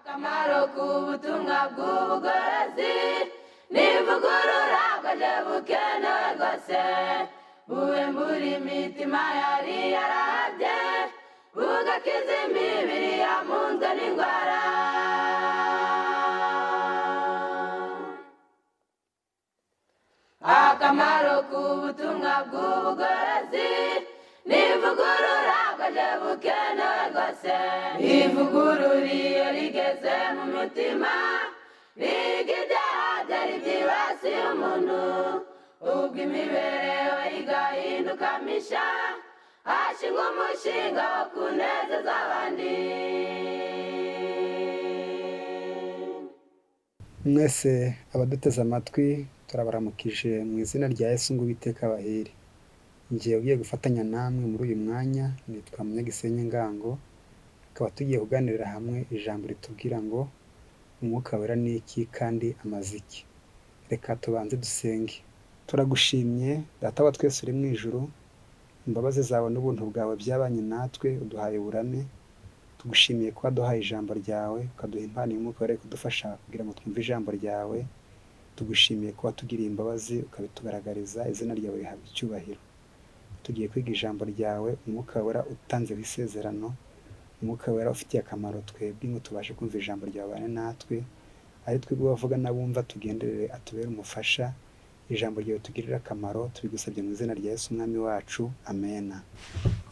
Akamaro k'ubutumwa bw'ubugorozi n'ivugurura bwaje bukenewe rwose, buhembura imitima yari yarahabye, bugakiza imibiri yamunzwe n'indwara. Akamaro k'ubutumwa bw'ubugorozi n'ivugurura bwaje bukenewe rwose. Ivugurura iyo rigeze mu mutima, riga ibyaha byari byibasiye umuntu, ubwo imibereho igahinduka misha, hashingwa umushinga wo kunezeza abandi. Mwese abaduteze amatwi turabaramukije mu izina rya Yesu ngo Uwiteka abahire. Ngiye ugiye gufatanya namwe muri uyu mwanya nitwa Munyagisenyi Ngango, tukaba tugiye kuganirira hamwe ijambo ritubwira ngo umwuka wera ni iki kandi amaze iki? Reka tubanze dusenge. Turagushimye Data wa twese uri mu ijuru, imbabazi zawe n'ubuntu bwawe byabanye natwe, uduhaye uburame. Tugushimiye kuba waduhaye ijambo ryawe, ukaduha impano y'umwuka wera kudufasha kugira ngo twumve ijambo ryawe. Tugushimiye kuba watugiriye imbabazi ukabitugaragariza, izina ryawe rihabwa icyubahiro. Tugiye kwiga ijambo ryawe, umwuka wera utanzeho isezerano, umwuka wera ufitiye akamaro twebwe ngo tubashe kumva ijambo ryawe abane natwe, ari twebwe abavuga n'abumva tugenderere atubere umufasha, ijambo ryawe tugirire akamaro, tubigusabye mu izina rya Yesu umwami wacu, amena.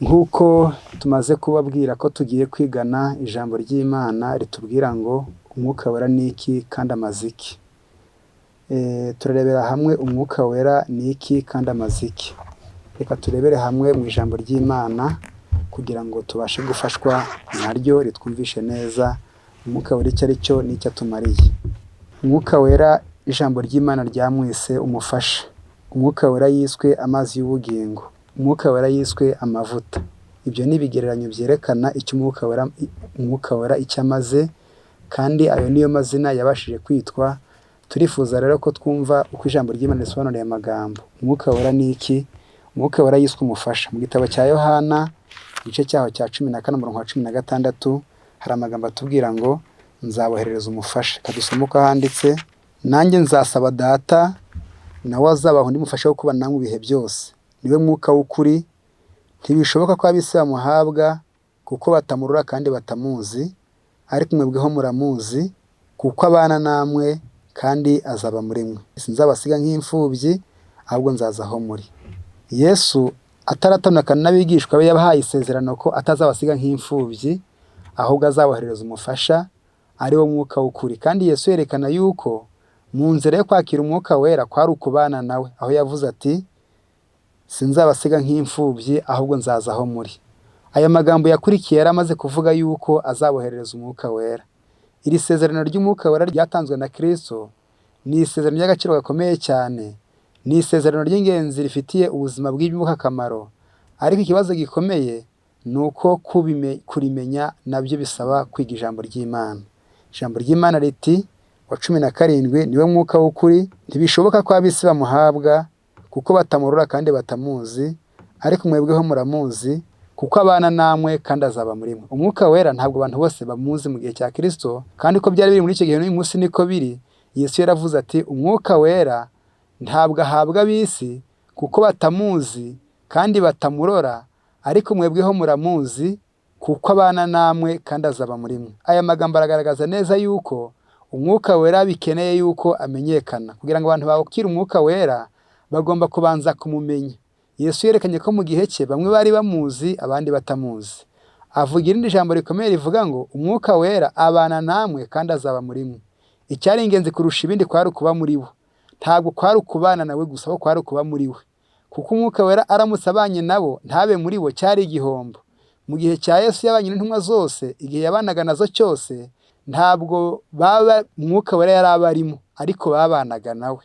Nk'uko tumaze kubabwira ko tugiye kwigana ijambo ry'Imana ritubwira ngo umwuka wera ni iki kandi amaze iki? Turarebera hamwe umwuka wera ni iki kandi amaze iki? Reka turebere hamwe mu ijambo ry'Imana kugira ngo tubashe gufashwa naryo ritwumvishe neza umwuka wera icyo ari cyo n'icyo atumariye. Umwuka wera ijambo ry'Imana ryamwise umufasha. Umwuka wera yiswe amazi y'ubugingo. Umwuka wera yiswe amavuta. Ibyo ni ibigereranyo byerekana icyo umwuka wera icyo amaze, kandi ayo niyo mazina yabashije kwitwa. Turifuza rero ko twumva uko ijambo ry'Imana risobanura aya magambo. Umwuka wera ni iki? Umwuka wera yiswe umufasha. Mu gitabo cya Yohana igice cyaho cya 14 umurongo wa 16 hari amagambo atubwira ngo nzaboherereza umufasha. Reka dusome uko handitse: nanjye nzasaba Data, nawe azabaha undi mufasha wo kubana namwe ibihe byose, niwe mwuka w'ukuri. Ntibishoboka ko ab'isi bamuhabwa, kuko batamurora kandi batamuzi, ariko mwebweho muramuzi, kuko abana namwe kandi azaba muri mwe. Sinzabasiga nk'imfubyi, ahubwo nzaza aho muri. Yesu ataratandukana n'abigishwa be yabahaye isezerano ko atazabasiga nk'imfubyi, ahubwo azaboherereza umufasha, ari wo mwuka w'ukuri. Kandi Yesu yerekana yuko mu nzira yo kwakira umwuka wera kwari ukubana nawe, aho yavuze ati sinzabasiga nk'imfubyi, ahubwo nzaza aho muri. Aya magambo yakurikiye yari amaze kuvuga yuko azaboherereza umwuka wera. Iri sezerano ry'umwuka wera ryatanzwe na Kristo ni isezerano ry'agaciro gakomeye cyane, ni isezerano ry'ingenzi rifitiye ubuzima bw'iby'umwuka akamaro. Ariko ikibazo gikomeye ni uko kurimenya nabyo bisaba kwiga ijambo ry'Imana. Ijambo ry'Imana riti wa 17 niwe mwuka w'ukuri, ntibishoboka ko ab'isi bamuhabwa, kuko batamurora kandi batamuzi, ariko mwebweho muramuzi, kuko abana namwe kandi azaba muri mwe. Umwuka wera ntabwo abantu bose bamuzi mu gihe cya Kristo, kandi ko byari biri muri icyo gihe n'uyu munsi niko biri. Yesu yaravuze ati umwuka wera ntabwo ahabwa ab'isi, kuko batamuzi kandi batamurora, ariko mwebweho muramuzi, kuko abana namwe kandi azaba muri mwe. Aya magambo aragaragaza neza yuko umwuka wera bikeneye yuko amenyekana. Kugira ngo abantu bakire umwuka wera bagomba kubanza kumumenya. Yesu yerekanye ko mu gihe cye bamwe bari bamuzi abandi batamuzi. Avuga irindi jambo rikomeye rivuga ngo umwuka wera abana namwe kandi azaba muri mwe. Icyari ingenzi kurusha ibindi kwari ukuba muri bo. Ntabwo kwari ukubana nawe gusa, ahubwo kwari ukuba muri we. Kuko umwuka wera aramutse abanye nabo ntabe muri bo cyari igihombo. Mu gihe cya Yesu yabanye n'intumwa zose, igihe yabanaga nazo cyose, ntabwo baba umwuka wera yari abarimo, ariko babanaga nawe.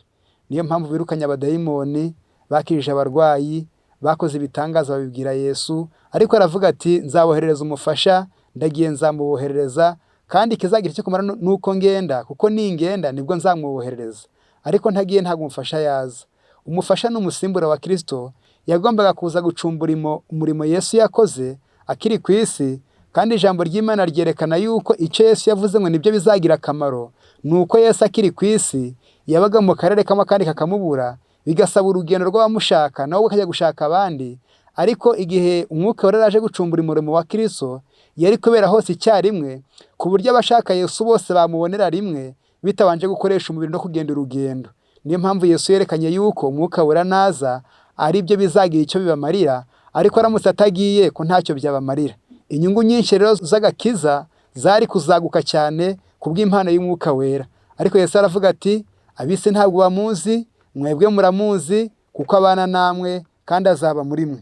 Niyo mpamvu birukanye abadayimoni, bakirije abarwayi, bakoze ibitangaza babibwira Yesu, ariko aravuga ati nzaboherereza umufasha, ndagiye nzamuboherereza, kandi ikizagira icyo kumara nuko ngenda, kuko ningenda nibwo nzamuboherereza, ariko ntagiye ntabwo umufasha yaza. Umufasha ni umusimbura wa Kristo, yagombaga kuza gucumbura umurimo Yesu yakoze akiri ku isi, Kandi ijambo ry'Imana ryerekana yuko icyo Yesu yavuze ngo nibyo bizagira akamaro, ni uko Yesu akiri ku isi yabaga mu karere kamwe akandi kakamubura, bigasaba urugendo rw'abamushaka nawe akajya gushaka abandi. Ariko igihe Umwuka Wera aje gucumbura umurimo wa Kristo, yari kubera hose icyarimwe, ku buryo abashaka Yesu bose bamubonera rimwe, bitabanje gukoresha umubiri no kugenda urugendo. Niyo mpamvu Yesu yerekanye yuko Umwuka Wera naza ari byo bizagira icyo bibamarira, ariko aramutse atagiye ko ntacyo byabamarira. Inyungu nyinshi rero z'agakiza zari kuzaguka cyane kubw'impano y'Umwuka Wera. Ariko Yesu aravuga ati, ab'isi ntabwo bamuzi, mwebwe muramuzi, kuko abana namwe kandi azaba muri mwe.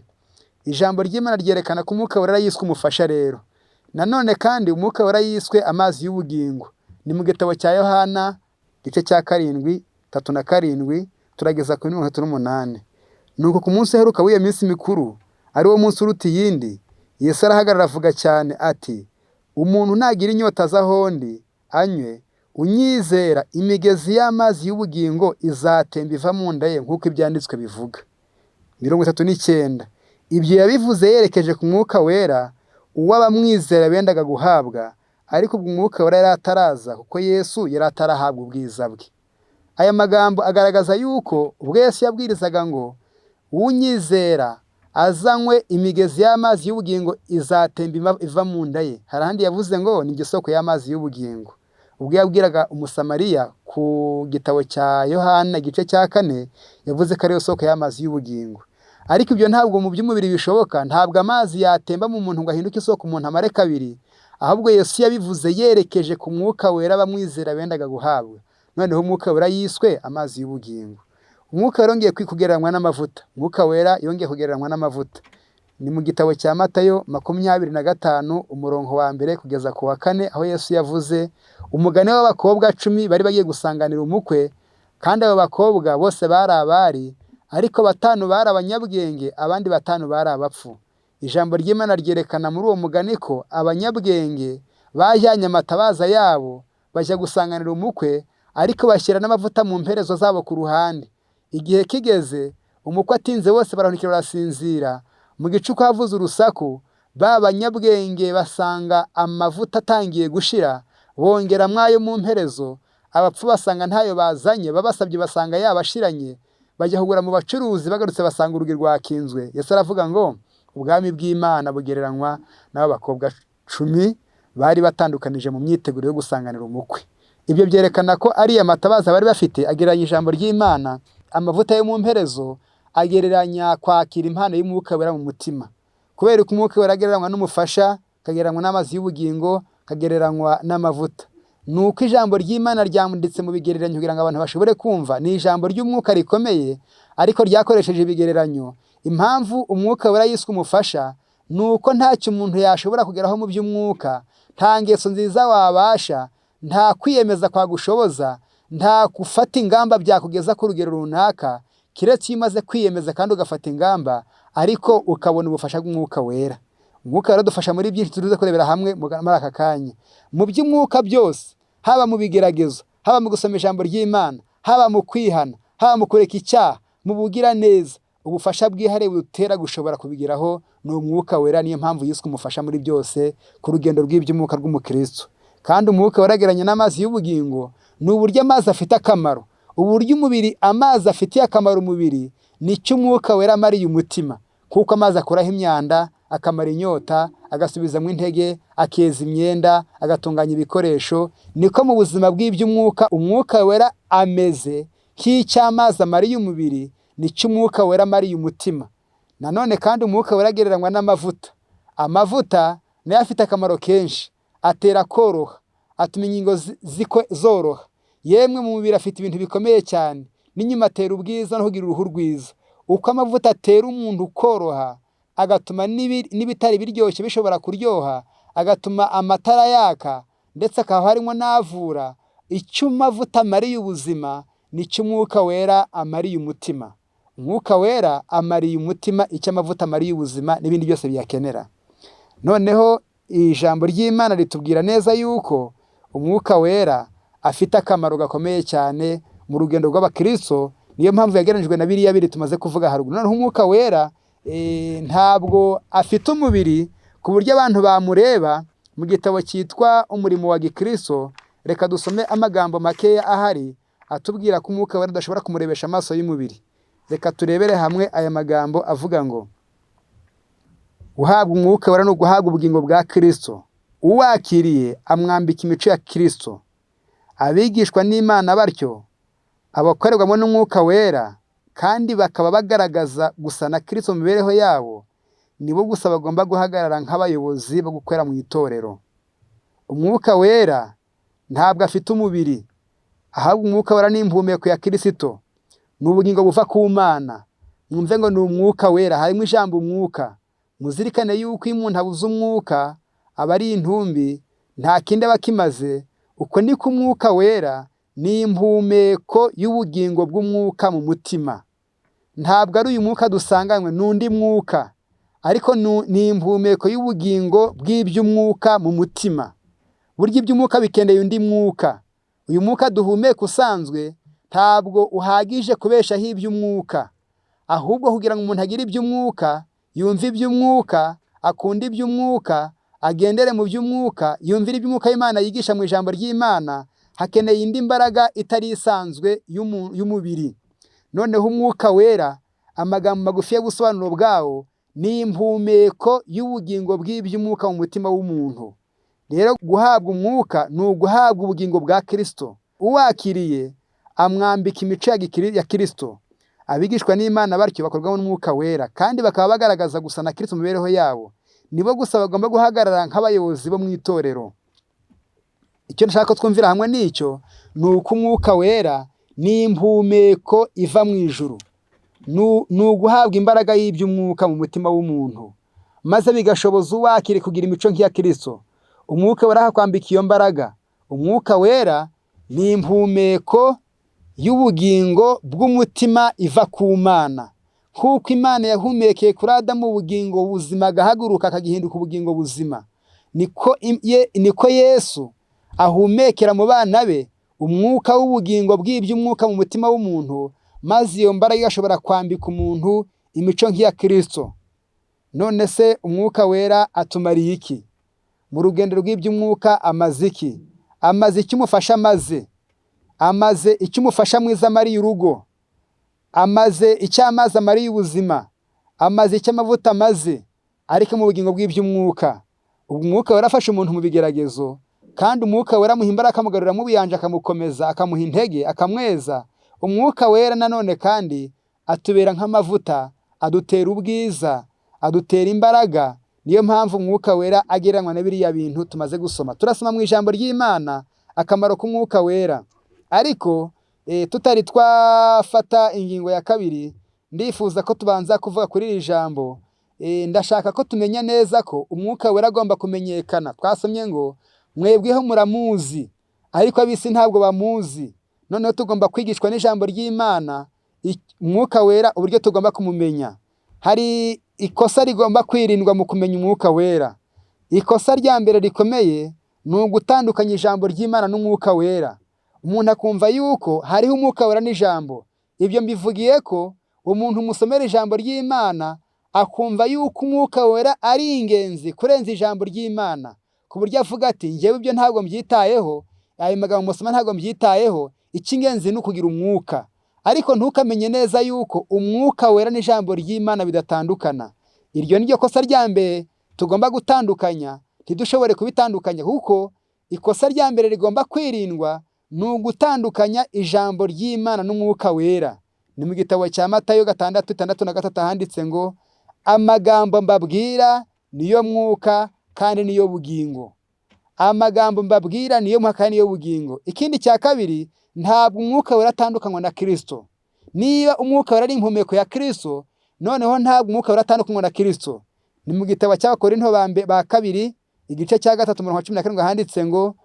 Ijambo ry'Imana ryerekana ko Umwuka Wera yiswe umufasha rero. Nanone kandi Umwuka Wera yiswe amazi y'ubugingo. Ni mu gitabo cya Yohana igice cya 7, 37 turageza kuri 38. Nuko ku munsi uheruka w'iyo minsi mikuru, ari wo munsi uruta iyindi, Yesu arahagarara avuga cyane ati, umuntu nagira inyota aze aho ndi anywe, unyizera imigezi y'amazi y'ubugingo izatemba iva mu nda ye, nk'uko ibyanditswe bivuga. 39. Ibyo yabivuze yerekeje ku Mwuka Wera, uwo abamwizera bendaga guhabwa, ariko ubwo Umwuka Wera yari ataraza, kuko Yesu yari atarahabwa ubwiza bwe. Aya magambo agaragaza yuko ubwo Yesu yabwirizaga ngo unyizera azanywe imigezi y'amazi y'ubugingo izatemba iva mu nda ye. Hari ahandi yavuze ngo ni isoko y'amazi y'ubugingo. Ubwo yabwiraga Umusamariya ku gitabo cya Yohana igice cya 4, yavuze ko ariyo soko y'amazi y'ubugingo. Ariko ibyo ntabwo mu by'umubiri bishoboka, ntabwo amazi yatemba mu muntu ngo ahinduke isoko umuntu amare kabiri, ahubwo Yesu yabivuze yerekeje ku Mwuka Wera abamwizera bendaga guhabwa. Noneho Umwuka Wera yiswe amazi y'ubugingo. Umwuka Wera yongeye kugereranywa n'amavuta. Umwuka Wera yongeye kugereranywa n'amavuta. Ni mu gitabo cya Matayo 25 umurongo wa 1 kugeza ku wa 4, aho Yesu yavuze umugani w'abakobwa 10 bari bagiye gusanganira umukwe, kandi abo bakobwa bose bari abari, ariko 5 bari abanyabwenge, abandi 5 bari abapfu. Ijambo ry'Imana ryerekana muri uwo mugani ko abanyabwenge bajyanye amatabaza yabo bajya gusanganira umukwe, ariko bashyira n'amavuta mu mperezo zabo ku ruhande. Igihe kigeze umukwe atinze, bose barahunikira barasinzira. Mu gicuku havuze urusaku, ba banyabwenge basanga amavuta atangiye gushira, bongeramo ayo mu mperezo. Abapfu basanga ntayo bazanye, babasabye basanga yabashiranye, bajya kugura mu bacuruzi, bagarutse basanga urugi rwakinzwe. Yesu aravuga ngo ubwami bw'Imana bugereranywa n'abo bakobwa 10 bari batandukanije mu myiteguro yo gusanganira umukwe. Ibyo byerekana ko ariya matabaza bari bafite agereranya ijambo ry'Imana, amavuta yo mu mperezo agereranya kwakira impano y'Umwuka Wera mu mutima. Kubera ko Umwuka Wera agereranywa n'umufasha, akagereranywa n'amazi y'ubugingo, akagereranywa n'amavuta. Ni uko ijambo ry'Imana ryanditse mu bigereranyo kugira ngo abantu bashobore kumva. Ni ijambo ry'umwuka rikomeye, ariko ryakoresheje ibigereranyo. Impamvu Umwuka Wera yiswe umufasha ni uko ntacyo umuntu yashobora kugeraho mu by'umwuka, nta ngeso nziza wabasha, nta kwiyemeza kwagushoboza, nta gufata ingamba byakugeza ku rugero runaka, kiretse iyo umaze kwiyemeza kandi ugafata ingamba, ariko ukabona ubufasha bw'Umwuka Wera. Umwuka Wera adufasha muri byinshi turuze kurebera hamwe muri aka kanya. Mu by'umwuka byose, haba mu bigeragezo, haba mu gusoma ijambo ry'Imana, haba mu kwihana, haba mu kureka icyaha, mu bugiraneza, ubufasha bwihariye butera gushobora kubigeraho ni Umwuka Wera. Niyo mpamvu yiswe umufasha muri byose ku rugendo rw'iby'umwuka rw'umukristo. Kandi Umwuka Wera agereranya n'amazi y'ubugingo, ni uburyo amazi afite akamaro. Uburyo umubiri amazi afitiye akamaro umubiri, nicyo Umwuka Wera amariye umutima. Kuko amazi akuraho imyanda, akamara inyota, agasubizamo intege, akeza imyenda, agatunganya ibikoresho. Niko mu buzima bw'iby'umwuka Umwuka Wera ameze nk'icy'amazi amariye umubiri, nicyo Umwuka Wera amariye umutima. Nanone kandi Umwuka Wera agereranywa n'amavuta. Amavuta nayo afite akamaro kenshi, atera koroha, atuma ingingo zoroha. Yemwe mu mubiri afite ibintu bikomeye cyane, n'inyuma atera ubwiza no kugira uruhu rwiza. Uko amavuta atera umuntu koroha, agatuma n'ibitari biryoshye bishobora kuryoha, agatuma amatara yaka, ndetse akaba harimo n'avura. Icyo amavuta amariye ubuzima, nicyo Umwuka Wera amariye umutima. Umwuka Wera amariye umutima icyo amavuta amariye ubuzima n'ibindi byose biyakenera. Noneho ijambo ry'Imana ritubwira neza yuko Umwuka Wera afite akamaro gakomeye cyane mu rugendo rw'abakristo. Niyo mpamvu yagereranijwe na biriya biri tumaze kuvuga haruguru. Noneho Umwuka Wera ntabwo afite umubiri, Ku buryo abantu bamureba. Mu gitabo cyitwa Umurimo wa Gikristo, reka dusome amagambo makeya ahari atubwira ko Umwuka Wera udashobora kumurebesha amaso y'umubiri. Reka turebere hamwe aya magambo avuga ngo: "Guhabwa Umwuka Wera ni uguhabwa ubugingo bwa Kristo. Uwakiriye amwambika imico ya Kristo. Abigishwa n'Imana batyo, abakorerwamo n'Umwuka Wera kandi bakaba bagaragaza gusa na Kristo mu mibereho yabo, nibo gusa bagomba guhagarara nk'abayobozi bo gukorera mu itorero." Umwuka Wera ntabwo afite umubiri, ahubwo Umwuka Wera ni impumeko ya Kirisito, ni ubugingo buva ku Mana. Mwumve ngo ni Umwuka Wera, harimo ijambo umwuka. Muzirikane yuko iyo umuntu abuze umwuka aba ari intumbi, nta kindi aba akimaze. Uko niko Umwuka Wera ni impumeko y'ubugingo bw'umwuka mu mutima. Ntabwo ari uyu mwuka dusanganywe, ni undi mwuka, ariko ni impumeko y'ubugingo bw'iby'umwuka mu mutima. Burya iby'umwuka bikeneye undi mwuka. Uyu mwuka duhumeka usanzwe ntabwo uhagije kubeshaho iby'umwuka. Ahubwo kugira ngo umuntu agire iby'umwuka, yumve iby'umwuka, akunde iby'umwuka, agendere mu by'umwuka, yumvire iby'umwuka w'Imana yigisha mu ijambo ry'Imana, hakeneye indi mbaraga itari isanzwe y'umubiri. Noneho Umwuka Wera, amagambo magufi y'ubusobanuro bwawo, ni impumeko y'ubugingo bw'iby'umwuka mu mutima w'umuntu. Rero guhabwa umwuka ni uguhabwa ubugingo bwa Kristo. Uwakiriye amwambika imico ya Kristo. Abigishwa n'Imana batyo bakorwamo n'Umwuka Wera kandi bakaba bagaragaza gusa na Kristo mu mibereho yabo, nibo gusa bagomba guhagarara nk'abayobozi bo mu itorero. Icyo nshaka ko twumvira hamwe n'icyo ni uko Umwuka Wera ni impumeko iva mu ijuru, ni uguhabwa imbaraga y'iby'umwuka mu mutima w'umuntu, maze bigashoboza uwakiri kugira imico nk'iya Kristo. Umwuka Wera akakwambika iyo mbaraga. Umwuka Wera ni impumeko y'ubugingo bw'umutima iva ku Mana. Nk'uko Imana yahumekeye kuri Adamu ubugingo buzima, agahaguruka akagihinduka ubugingo buzima, niko Yesu ahumekera mu bana be umwuka w'ubugingo bw'iby'umwuka mu mutima w'umuntu, maze iyo mbaraga igashobora kwambika umuntu imico nk'iya Kristo. None se Umwuka Wera atumariye iki? Mu rugendo rw'iby'umwuka amaze iki? Amaze icyo umufasha amaze icyo umufasha mwiza amariye urugo, amaze icyo amazi amariye ubuzima, amaze icyo amavuta amaze, ariko mu bugingo bw'iby'umwuka. Umwuka Wera afasha umuntu mu bigeragezo, kandi Umwuka Wera amuha imbaraga, akamugaruramo ubuyanja, akamukomeza, akamuha intege, akamweza. Umwuka Wera nanone kandi atubera nk'amavuta, adutera ubwiza, adutera imbaraga. Niyo mpamvu Umwuka Wera agereranywa na biriya bintu tumaze gusoma. Turasoma mu ijambo ry'Imana akamaro k'Umwuka Wera. Ariko tutari twafata ingingo ya kabiri, ndifuza ko tubanza kuvuga kuri iri jambo. Ndashaka ko tumenya neza ko Umwuka Wera agomba kumenyekana. Twasomye ngo mwebweho muramuzi, ariko ab'isi ntabwo bamuzi. Noneho tugomba kwigishwa n'ijambo ry'Imana Umwuka Wera uburyo tugomba kumumenya. Hari ikosa rigomba kwirindwa mu kumenya Umwuka Wera. Ikosa rya mbere rikomeye ni ugutandukanya ijambo ry'Imana n'Umwuka Wera. Umuntu akumva yuko hariho Umwuka Wera n'ijambo. Ibyo mbivugiye ko umuntu musomera ijambo ry'Imana akumva yuko Umwuka Wera ari ingenzi kurenza ijambo ry'Imana, ku buryo avuga ati: "Njyewe ibyo ntabwo mbyitayeho, ayo magambo musoma ntabwo mbyitayeho, icy'ingenzi ni ukugira umwuka." Ariko ntukamenye neza yuko Umwuka Wera n'ijambo ry'Imana bidatandukana. Iryo ni ryo kosa rya mbere tugomba gutandukanya, ntidushobore kubitandukanya, kuko ikosa rya mbere rigomba kwirindwa ni ugutandukanya ijambo ry'Imana n'Umwuka Wera. Ni mu gitabo cya Matayo 6:63 handitse ngo: "Amagambo mbabwira niyo mwuka kandi niyo bugingo." Amagambo mbabwira niyo mwuka kandi niyo bugingo. Ikindi cya kabiri, ntabwo Umwuka Wera atandukanywa na Kristo. Niba Umwuka Wera ari impumeko ya Kristo, noneho ntabwo Umwuka Wera atandukanywa na Kristo. Ni mu gitabo cy'Abakorinto ba kabiri, igice cya 3, umurongo wa 17 handitse ngo: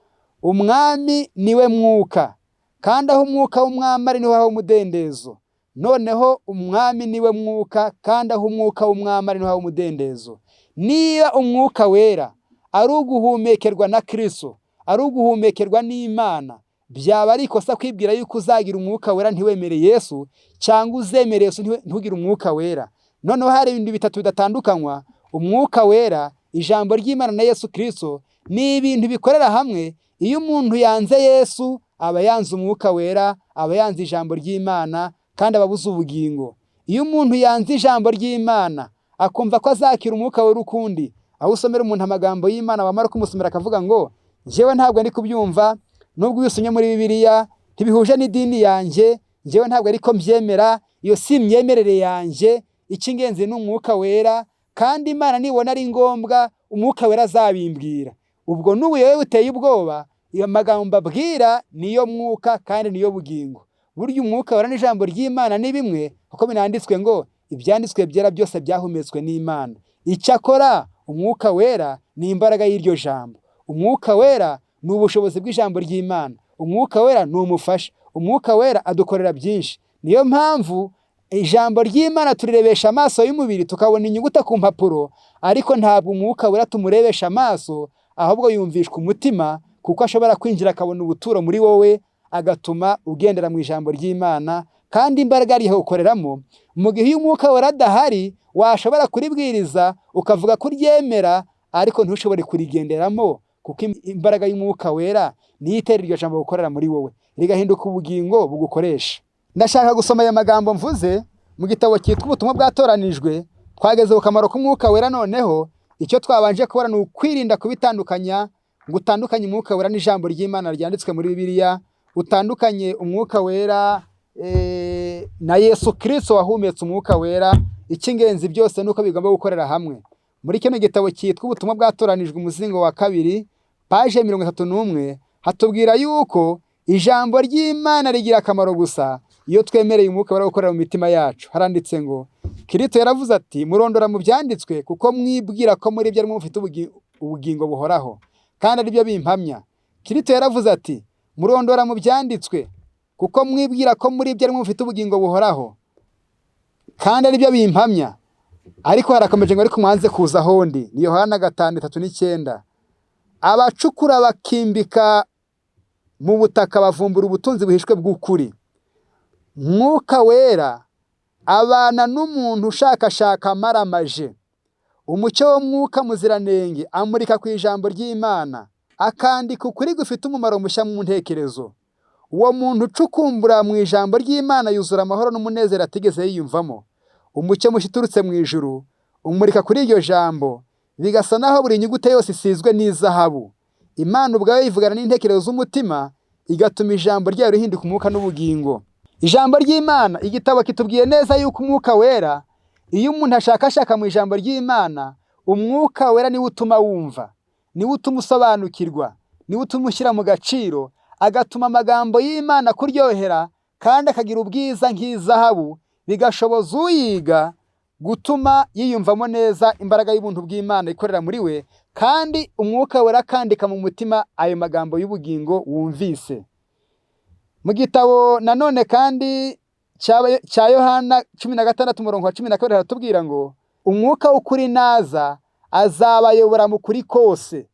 "Umwami niwe mwuka, kandi aho Umwuka w'Umwami ari niho haba umudendezo." Noneho Umwami niwe mwuka, kandi aho Umwuka w'Umwami ari niho haba umudendezo. Niba Umwuka Wera ari uguhumekerwa na Kristo, ari uguhumekerwa n'Imana, byaba ari ikosa kwibwira yuko uzagira Umwuka Wera ntiwemere Yesu, cyangwa uzemere Yesu ntugire Umwuka Wera. Noneho hari ibintu bitatu bidatandukanywa: Umwuka Wera, Ijambo ry'Imana na Yesu Kristo ni ibintu bikorera hamwe. Iyo umuntu yanze Yesu aba yanze Umwuka Wera, aba yanze ijambo ry'Imana kandi aba abuze ubugingo. Iyo umuntu yanze ijambo ry'Imana akumva ko azakira Umwuka Wera ukundi, aho usomera umuntu amagambo y'Imana wamara kumusomera akavuga ngo njyewe ntabwo ndi kubyumva, nubwo ubisomye muri Bibiliya ntibihuje n'idini yanjye, njyewe ntabwo ariko mbyemera, iyo si imyemerere yanjye, icy'ingenzi ni Umwuka Wera, kandi Imana nibona ari ngombwa Umwuka Wera azabimbwira. Ubwo n'ubuyobe buteye ubwoba, iyo magambo abwira niyo mwuka kandi niyo bugingo. Burya Umwuka Wera n'ijambo ry'Imana ni bimwe, kuko binanditswe ngo ibyanditswe byera byose byahumetswe n'Imana. Icyakora Umwuka Wera ni imbaraga y'iryo jambo. Umwuka Wera ni ubushobozi bw'ijambo ry'Imana. Umwuka Wera ni umufasha. Umwuka Wera adukorera byinshi. Niyo mpamvu ijambo ry'Imana turirebesha amaso y'umubiri tukabona inyuguti ku mpapuro, ariko ntabwo Umwuka Wera tumurebesha amaso, ahubwo yumvishwa umutima, kuko ashobora kwinjira akabona ubuturo muri wowe, agatuma ugendera mu ijambo ry'Imana, kandi imbaraga rihukoreramo. Mu gihe iyo Umwuka Wera adahari, washobora kuribwiriza ukavuga kuryemera, ariko ntushobore kurigenderamo, kuko imbaraga y'Umwuka Wera niyo itera iryo jambo gukorera muri wowe, rigahinduka ubugingo bugukoresha. Ndashaka gusoma aya magambo mvuze mu gitabo cyitwa Ubutumwa bwatoranijwe. Twageze ku kamaro k'Umwuka Wera. Noneho icyo twabanje kubona ni ukwirinda kubitandukanya, ngo utandukanye Umwuka Wera n'ijambo ry'Imana ryanditswe muri Bibiliya, utandukanye Umwuka Wera na Yesu Kristo wahumetse Umwuka Wera. Icy'ingenzi byose ni uko bigomba gukorera hamwe. Muri kino gitabo cyitwa Ubutumwa bwatoranijwe, umuzingo wa 2, paje 31, hatubwira yuko ijambo ry'Imana rigira akamaro gusa iyo twemereye Umwuka Wera gukorera mu mitima yacu. Haranditse ngo Kristo yaravuze ati murondora mu byanditswe kuko mwibwira ko muri byo mufite ubugingo buhoraho, kandi aribyo bimpamya. Kristo yaravuze ati murondora mu byanditswe kuko mwibwira ko muri byo mufite ubugingo buhoraho, kandi aribyo bimpamya. Ariko harakomeje ngo ariko mwanze kuza aho ndi. Ni Yohana 5:39. Abacukura bakimbika mu butaka bavumbura ubutunzi buhishwe bw'ukuri. Mwuka Wera abana n'umuntu ushakashaka amaramaje. Umucyo w'Umwuka Muziranenge amurika ku ijambo ry'Imana, akandika ukuri gufite umumaro mushya mu ntekerezo. Uwo muntu ucukumbura mu ijambo ry'Imana yuzura amahoro n'umunezero atigeze yiyumvamo. Umucyo mushya uturutse mu ijuru umurika kuri iryo jambo, bigasa naho buri nyuguti yose isizwe n'izahabu. Imana ubwayo yivugana n'intekerezo z'umutima, igatuma ijambo ryayo rihinduka umwuka n'ubugingo. Ijambo ry'Imana, igitabo kitubwiye neza yuko Umwuka Wera, iyo umuntu ashakashaka mu ijambo ry'Imana, Umwuka Wera niwe utuma wumva, niwe utuma usobanukirwa, niwe utuma ushyira mu gaciro, agatuma amagambo y'Imana kuryohera kandi akagira ubwiza nk'izahabu, bigashoboza uyiga gutuma yiyumvamo neza imbaraga y'ubuntu bw'Imana ikorera muri we, kandi Umwuka Wera akandika mu mutima ayo magambo y'ubugingo wumvise. Mu gitabo nanone kandi cya Yohana 16 umurongo wa 12 haratubwira ngo Umwuka w'ukuri naza azabayobora mu kuri kose.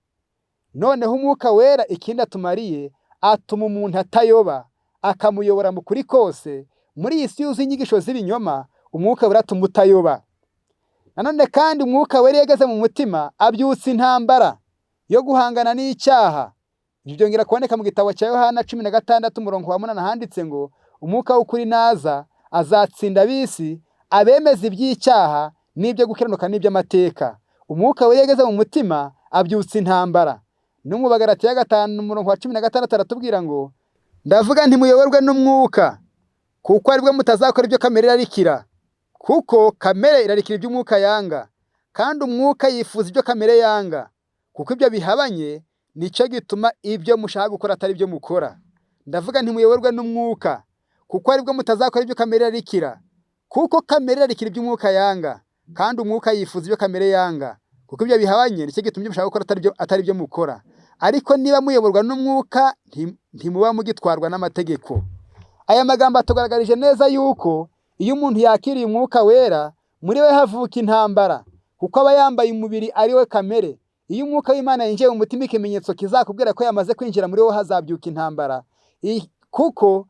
Noneho Umwuka Wera ikindi atumariye, atuma umuntu atayoba, akamuyobora mu kuri kose. Muri iyi si yuzuye inyigisho z'ibinyoma, Umwuka Wera atuma utayoba. Nanone kandi Umwuka Wera iyo ageze mu mutima abyutsa intambara yo guhangana n'icyaha. Ibyo byongera kuboneka mu gitabo cya Yohana 16 umurongo wa 8, handitse ngo Umwuka w'ukuri naza azatsinda ab'isi, abemeza iby'icyaha n'ibyo gukiranuka n'iby'amateka. Umwuka Wera iyo ageze mu mutima abyutsa intambara. No mu Bagalatiya 5 umurongo wa 16 aratubwira ngo ndavuga ntimuyoborwe n'Umwuka, kuko aribwo mutazakora ibyo kamere irarikira, kuko kamere irarikira ibyo Umwuka yanga, kandi Umwuka yifuza ibyo kamere yanga, kuko ibyo bihabanye, nicyo gituma ibyo mushaka gukora atari byo mukora. Ndavuga ntimuyoborwe n'Umwuka, kuko aribwo mutazakora ibyo kamere irarikira, kuko kamere irarikira ibyo Umwuka yanga, kandi Umwuka yifuza ibyo kamere yanga, kuko ibyo bihabanye, nicyo gituma ibyo mushaka gukora atari byo mukora. Ariko niba muyoborwa n'Umwuka ntimuba mugitwarwa n'amategeko. Aya magambo atugaragarije neza yuko iyo umuntu yakiriye Umwuka Wera, muri we havuka intambara, kuko aba yambaye umubiri ari we kamere. Iyo Umwuka w'Imana yinjiye mu mutima, ikimenyetso kizakubwira ko yamaze kwinjira muri wowe, hazabyuka intambara, kuko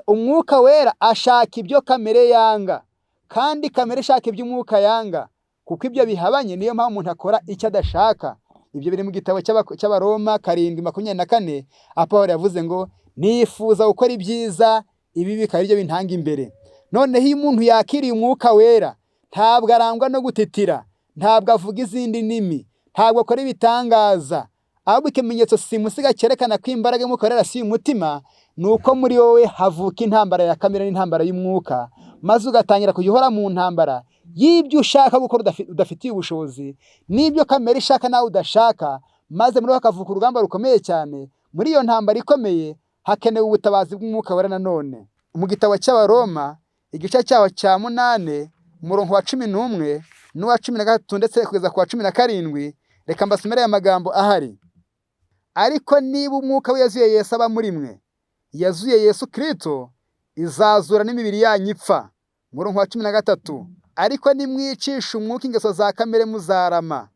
Umwuka Wera ashaka ibyo kamere yanga, kandi kamere ishaka ibyo Umwuka yanga. Kuko ibyo bihabanye, niyo mpamvu umuntu akora icyo adashaka. Ibyo biri mu gitabo cy'Abaroma 7:24, aho Pawulo yavuze ngo nifuza gukora ibyiza, ibi bikaba aribyo bintanga imbere. Noneho iyo umuntu yakiriye Umwuka Wera, ntabwo arangwa no gutitira, ntabwo avuga izindi ndimi, ntabwo akora ibitangaza, ahubwo ikimenyetso simusiga cyerekana ko imbaraga y'Umwuka Wera yarasiye umutima, ni uko muri wowe havuka intambara ya kamere n'intambara y'umwuka, maze ugatangira kujya uhora mu ntambara y'ibyo ushaka gukora udafitiye ubushobozi, n'ibyo kamere ishaka nawe udashaka, maze muri wowe hakavuka urugamba rukomeye cyane. Muri iyo ntambara ikomeye hakenewe ubutabazi bw'Umwuka Wera. Nanone mu gitabo cy'Abaroma, igice cyaho cya 8, umurongo wa 11 n'uwa 13 ndetse kugeza ku wa 17, reka mbasomere aya magambo ahari. Ariko niba umwuka w'iyazuye Yesu aba muri mwe, yazuye Yesu Kristo, izazura n'imibiri yanyu ipfa. Umurongo wa 13: ariko nimwicisha umwuka ingeso za kamere, muzarama.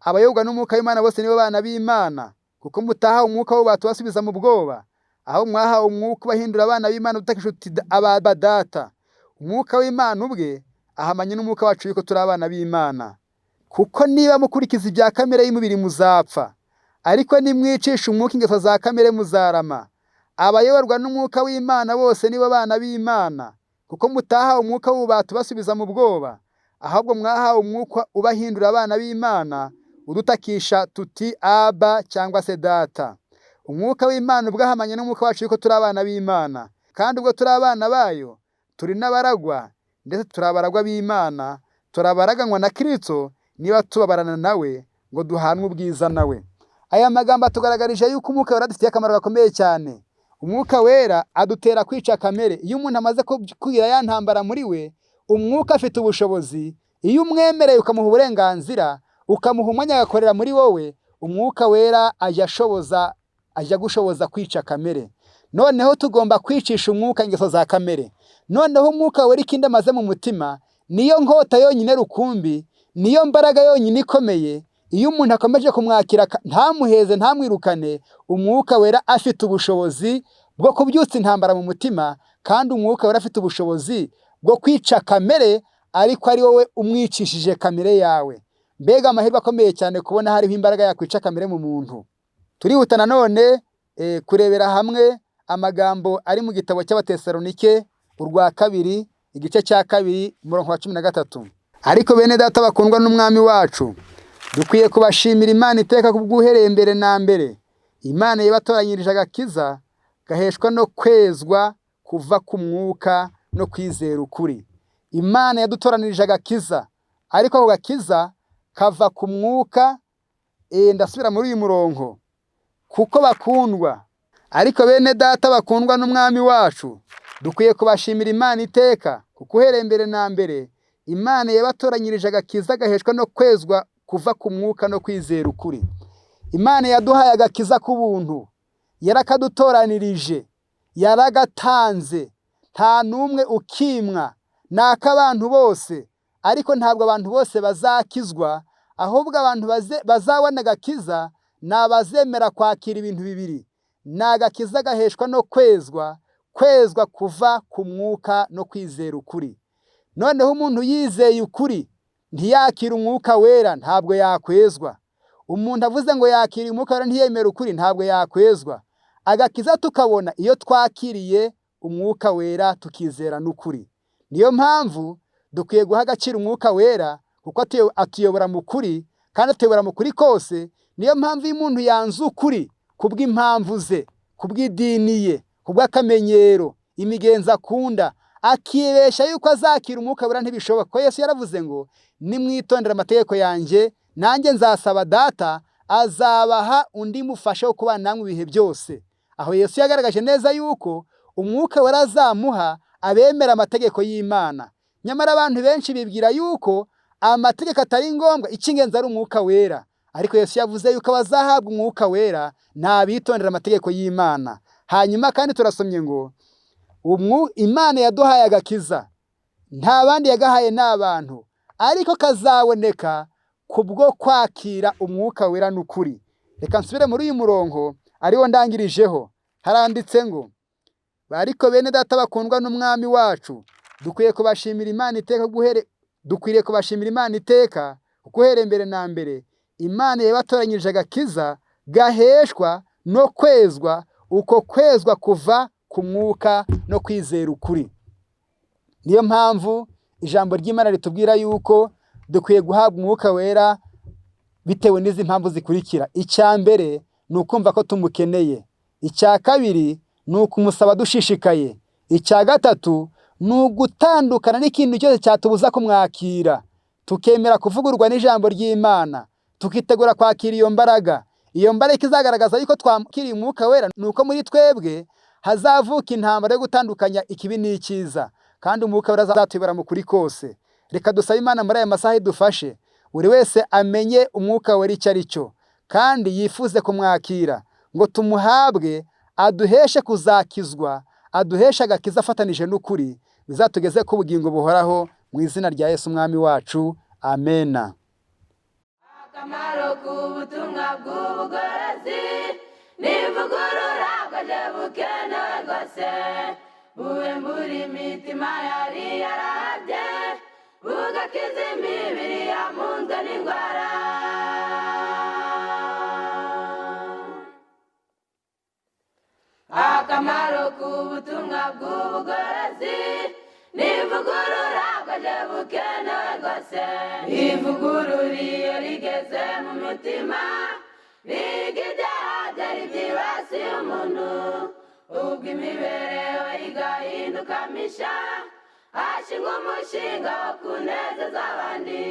Abayoborwa n'Umwuka w'Imana bose nibo bana b'Imana. Kuko mutahawe umwuka w'ububata ubasubiza mu bwoba, aho mwahawe umwuka ubahindura abana b'Imana, utakisha uti Aba Data. Umwuka w'Imana ubwe ahamanye n'umwuka wacu yuko turi abana b'Imana. Kuko niba mukurikiza ibya kamere y'umubiri, muzapfa, ariko nimwicisha umwuka ingeso za kamere, muzarama. Abayoborwa n'Umwuka w'Imana bose nibo bana b'Imana. Kuko mutahawe umwuka w'ububata ubasubiza mu bwoba, ahubwo mwahawe umwuka ubahindura abana b'Imana, udutakisha tuti Aba cyangwa se Data. Umwuka w'Imana ubwo ahamanye n'umwuka wacu yuko turi abana b'Imana. Kandi ubwo turi abana bayo, turi n'abaragwa, ndetse turi abaragwa b'Imana, turabaraganywa na Kristo, niba tubabarana nawe, ngo duhanwe ubwiza nawe. Aya magambo atugaragarije yuko Umwuka Wera adufitiye akamaro gakomeye cyane. Umwuka Wera adutera kwica kamere. Iyo umuntu amaze kugira ya ntambara muri we, umwuka afite ubushobozi. Iyo umwemereye, ukamuha uburenganzira, ukamuha umwanya agakorera muri wowe, Umwuka Wera ajya gushoboza kwica kamere. Noneho tugomba kwicisha umwuka ingeso za kamere. Noneho Umwuka Wera, ikindi amaze mu mutima, niyo nkota yonyine rukumbi, niyo mbaraga yonyine ikomeye. Iyo umuntu akomeje kumwakira, ntamuheze, ntamwirukane, Umwuka Wera afite ubushobozi bwo kubyutsa intambara mu mutima. Kandi Umwuka Wera afite ubushobozi bwo kwica kamere, ariko ari wowe umwicishije kamere yawe. Mbega amahirwe akomeye cyane kubona hariho imbaraga yakwica kamere mu muntu! Turihuta nanone kurebera hamwe amagambo ari mu gitabo cy'Abatesalonike urwa kabiri, igice cya 2, umurongo wa 13. Ariko bene Data bakundwa n'Umwami wacu, dukwiye kubashimira Imana iteka kubw'uhereye mbere na mbere Imana yabatoranyirije agakiza gaheshwa no kwezwa kuva ku mwuka no kwizera ukuri. Imana yadutoranirije agakiza, ariko ako gakiza kava ku mwuka. Ndasubira muri uyu murongo. Kuko bakundwa, ariko bene Data bakundwa n'Umwami wacu, dukwiye kubashimira Imana iteka, kuko uhereye mbere na mbere Imana yabatoranyirije agakiza gaheshwa no kwezwa kuva ku mwuka no kwizera ukuri. Imana yaduhaye agakiza k'ubuntu, yarakadutoranirije, yaragatanze, nta n'umwe ukimwa, ni ak'abantu bose. Ariko ntabwo abantu bose bazakizwa, ahubwo abantu bazabona agakiza ni abazemera kwakira ibintu bibiri. Ni agakiza gaheshwa no kwezwa, kwezwa kuva ku mwuka no kwizera ukuri. Noneho umuntu yizeye ukuri ntiyakire Umwuka Wera, ntabwo yakwezwa. Umuntu avuze ngo yakiriye Umwuka Wera ntiyemere ukuri, ntabwo yakwezwa. Agakiza tukabona iyo twakiriye Umwuka Wera, tukizera n'ukuri. Niyo mpamvu dukwiye guha agaciro Umwuka Wera, kuko atuyobora mu kuri kandi atuyobora mu kuri kose. Niyo mpamvu iyo umuntu yanze ukuri kubw'impamvu ze, kubw'idini ye, kubw'akamenyero, imigenzo akunda, akibesha yuko azakira Umwuka Wera, ntibishoboka. Kuko Yesu yaravuze ngo nimwitondere amategeko yanjye, nanjye nzasaba Data, azabaha undi mufasha wo kubana namwe ibihe byose. Aho Yesu yagaragaje neza yuko Umwuka Wera azamuha abemera amategeko y'Imana. Nyamara abantu benshi bibwira yuko amategeko atari ngombwa, icy'ingenzi ari Umwuka Wera. Ariko Yesu yavuze yuko abazahabwa Umwuka Wera ni abitondera amategeko y'Imana. Hanyuma kandi turasomye ngo Imana yaduhaye agakiza, nta bandi yagahaye, ni abantu, ariko kazaboneka kubwo kwakira Umwuka Wera n'ukuri. Reka nsubire muri uyu murongo ariwo ndangirijeho. Haranditse ngo ariko bene Data bakundwa n'Umwami wacu, dukwiye kubashimira Imana iteka guhere Dukwiriye kubashimira Imana iteka, kuko uhereye mbere na mbere Imana yabatoranyirije agakiza gaheshwa no kwezwa, uko kwezwa kuva ku mwuka no kwizera ukuri. Niyo mpamvu ijambo ry'Imana ritubwira yuko dukwiye guhabwa umwuka wera bitewe n'izi mpamvu zikurikira. Icya mbere ni ukumva ko tumukeneye. Icya kabiri ni ukumusaba dushishikaye. Icya gatatu ni ugutandukana n'ikintu cyose cyatubuza kumwakira, tukemera kuvugurwa n'ijambo ry'Imana, tukitegura kwakira iyo mbaraga. Iyo mbaraga izagaragaza yuko twakiriye umwuka wera ni uko muri twebwe hazavuka intambara yo gutandukanya ikibi n'icyiza, kandi umwuka wera azatuyobora mu kuri kose. Reka dusabe Imana muri aya masaha idufashe, buri wese amenye umwuka wera icyo ari cyo, kandi yifuze kumwakira ngo tumuhabwe, aduheshe kuzakizwa, aduheshe agakiza afatanije n'ukuri, bizatugeze ku bugingo buhoraho mu izina rya Yesu Umwami wacu. Amena. Akamaro k'ubutumwa bw'ubugorozi n'ivugurura bwaje bukenewe rwose, buhembura imitima yari yarahabye, bugakiza imibiri yamunzwe n'indwara. Akamaro k'ubutumwa bw'ubugorozi n'ivugurura bwaje bukenewe rwose, ivugurura iyo rigeze mu mutima riga ibyaha byari byibasiye umuntu, ubwo imibereho igahinduka misha, hashingwa umushinga wo kunezeza abandi.